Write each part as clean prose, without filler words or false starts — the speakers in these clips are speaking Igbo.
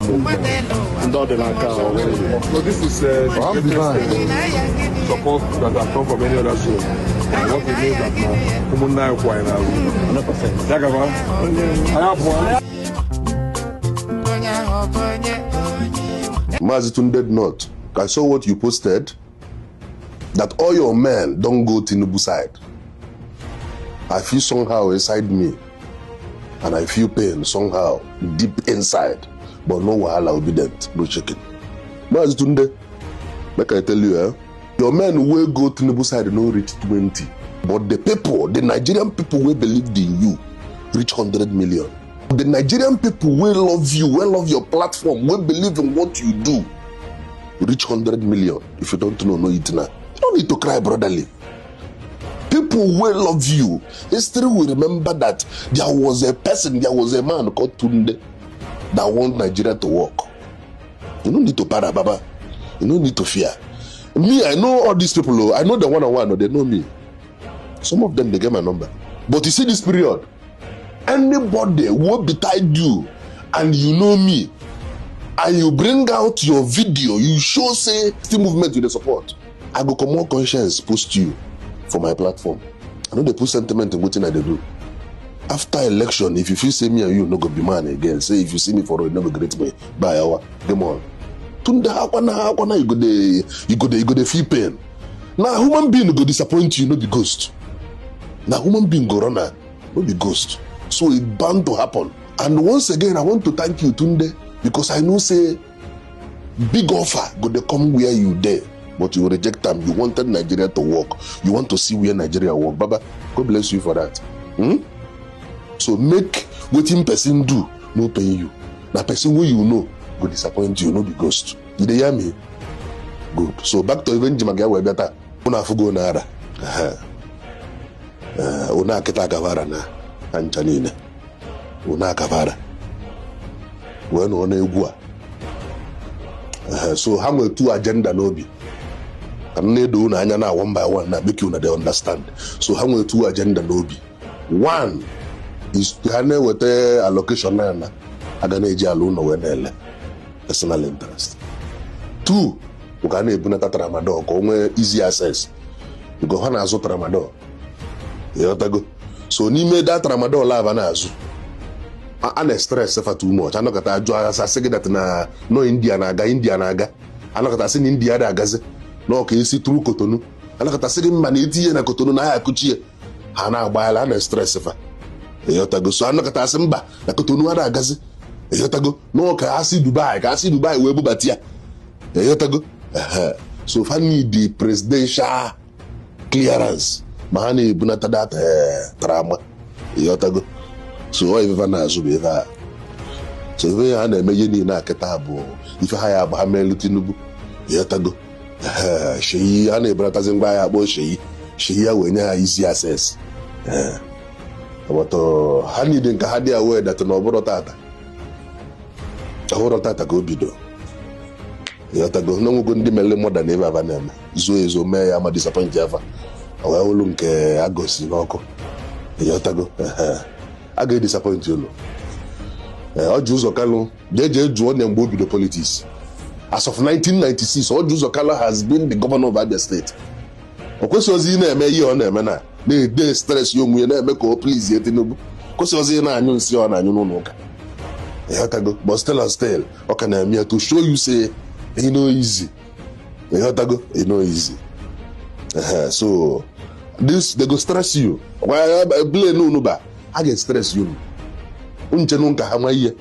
Movement. Ndị ọ dị n'aka already. So this is the greatest support that has come from any other zone. And what it means that now, ụmụnne anyị kwụ anyị n'azụ. 100%. Ya gaba, anyị apụọ. Mazi Tunde North, I saw what you posted, that all your men don't go Tinubu side. I feel somehow inside me, and I feel pain somehow deep inside, but no wahala, obedient, no shaking. Mazi Tunde, make I tell you, eh? Your men will go Tinubu side no reach 20, but the people, the Nigerian people will believed in you, reach 100 million. The Nigerian people will love you, will love your platform, will believe in what you do, reach 100 million. If you don't know, know it now. You don't need to cry, brotherly. People will love you. History will remember that there was a person, there was a man called Tunde that want Nigeria to work. You don't need to para, Baba. You don't need to fear. Me, I know all these people. Oh, I know them one on one. Oh, they know me. Some of them, they get my number. But you see this period, anybody who betide you and you know me, and you bring out your video, you show say still movement with the support, I go come more conscience post you for my platform. I know they put sentiment in wetin I dey do. After election, if you feel say me and you no go be man again, say if you see me for road, no go greet me. Bye, awa. Game on. Tunde, akwana, akwana, you go dey feel pain. Na human being go disappoint you, no be ghost. Na human being go run am, no be ghost. So it bound to happen. And once again, I want to thank you, Tunde, because I know say big offer go dey come where you dey, but you reject am. You wanted Nigeria to work. You want to see where Nigeria work. Baba, God bless you for that. So make wetin person do no pain you. Na person wey you know go disappoint you, no be ghost. You dey hear me? Good. So back to even Jimaga wee bịa taa. Unu afụgo na ara. Unu akịta akabara na ha ncha niile. Unu akabara. Wee nọ n'egwu a. So ha nwere two agenda n'obi. Ka m na-edo unu anya na one by one na make una dey understand. So ha nwere two agenda n'obi. One is ha na-eweta allocation na na aga na-eji ala ụlọ wee na-ele personal interest. Two bụ ka a na-ebunata tramadol ka o nwee easy access, because ha na-azụ tramadol, ịghọtago? So n'ime da tramadol aba na-azụ, a na-stress fa too much. Anọkọta ajụ asa, sị gị that na no India na-aga, India na-aga. Anọkọta sị na India na-agazi na ọka esi tụrụ Kotonu. Anọkọta sị gị mma na etinye na Kotonu na ha akụchie ha na-agbaghala, a na-stress fa, ịghọtago? So anọkọta asị mba na Kotonu a na-agazi, ịghọtago? Na ọka ha si Dubai, ka ha si Dubai wee bubata ya, ịghọtago? Ehe. So fa need the presidential clearance ma ha na-ebunata data trama, ịghọtago? So ọ ife fa na-azụ bụ ife a. So ife ha na-eme ihe niile a kịta bụ ife ha ya agba ha meelu Tinubu, ịghọtago? Ehe, Sheyi ha na-ebunatazi ngwa ahịa akpọ Sheyi, Sheyi ya wee nye ha easy access. Ehe. But ha niile nke ha dị aware that na ọ bụrụ tata, ọ bụrụ tata ka o bido, ịghọtago? Na onwego ndị mere mọda na ebe aba na-eme zuo ezo mee ya ma disappoint ya fa, ọ wee wụlụ nke a gosi n'ọkụ, ịghọtago? Ehe. A ga-edisappoint unu. Ee, Orji Uzor Kalu, jee jee jụọ ya mgbe o bido politics. As of 1996, Orji Uzor Kalu has been the governor of Abia State. O kwesịghị ozi ị na-eme ihe ọ na-eme na na-ede stress ya onwe ya na-eme ka o please ya Tinubu. Kwesịghị ozi ị na-anyụ nsị ọ na-anyụ n'ụlọ ụka, ịghọtago? But still and still, ọ ka na-eme ya to show you say e no easy, ịghọtago? E no easy. Ehe, so this they go stress you. Blame unu ba ha ga-stress you nchenu nka ha nwa ihe.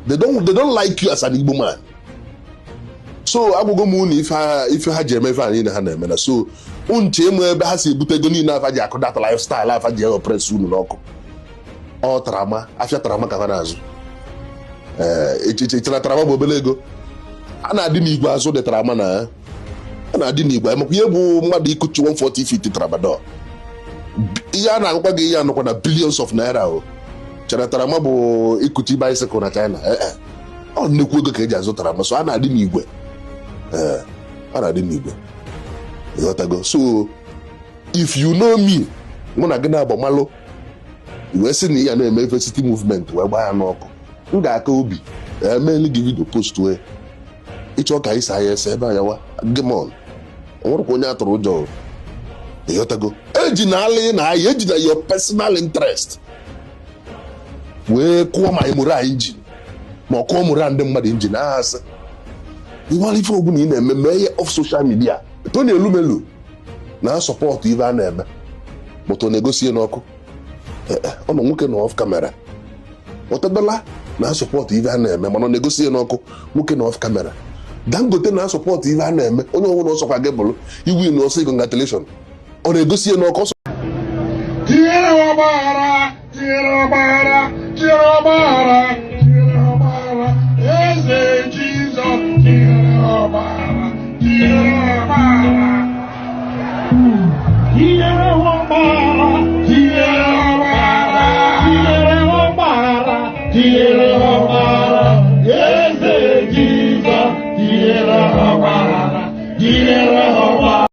They don't like you as an Igbo man. So agwụgo m unu ife ha ji eme ife a niile ha na-eme na so nche ịmụ ebe ha si ebute ego niile afa ji akụ that lifestyle afa ji oppress unu n'ọkụ. Ọ trama, afịa trama ka ha na-azụ. Ee, echiche trama bụ obere ego a na-adị n'igwe azụ dị trama na a na-adị n'igwe makwa ihe bụ mmadụ ikuchi 140 feet tramadol. Ihe a na-agụkwa gị ihe anọkwa na billions of naira. O chere trama bụ ikuchi bicycle na China? Ee, ọ nnukwu ego ka eji azụ trama. So a na-adị n'igwe. Ee, a na-adị n'igwe, ịghọtago? So if you know me, mụ na gị na-agba malụ wee sị na ya na-eme ife city movement wee gbaa ya n'ọkụ, m ga-aka obi. Emeeli gị video post wee ịchọ ka anyị saa ya ese ebe a yawa. Game on. O nwerekwa onye atụrụ ụjọ, ịghọtago? Eji na alị na anyị eji na your personal interest wee kụọ ma moral engine, ma ọ kụọ moral ndị mmadụ engine asị. Ịmara ife ọbụla ị na-eme, mee ihe off social media. Tony Elumelu na-support ife a na-eme, but ọ na-egosi ya n'ọkụ. Ọ nọ nwoke na off camera. Otedola na-support ife a na-eme, mana ọ na-egosi ya n'ọkụ. Nwoke na off camera. Dangote na-support ife a na-eme. Onye ọbụla ọsọkwa gị bụrụ iwu na ọsọ, congratulation, ọ na-egosi ya n'ọkụ ọsọ. Tinyere ọgbaghara, tinyere ọgbaghara, tinyere ọgbaghara, tinyere ọgbaghara, eze Jizọs, tinyere ọgbaghara, tinyere ọgbaghara, tinyere ọgbaghara, tinyere ọgbaghara, tinyere ọgbaghara, tinyere ọgbaghara, eze Jizọs, tinyere ọgbaghara, tinyere ọgbaghara.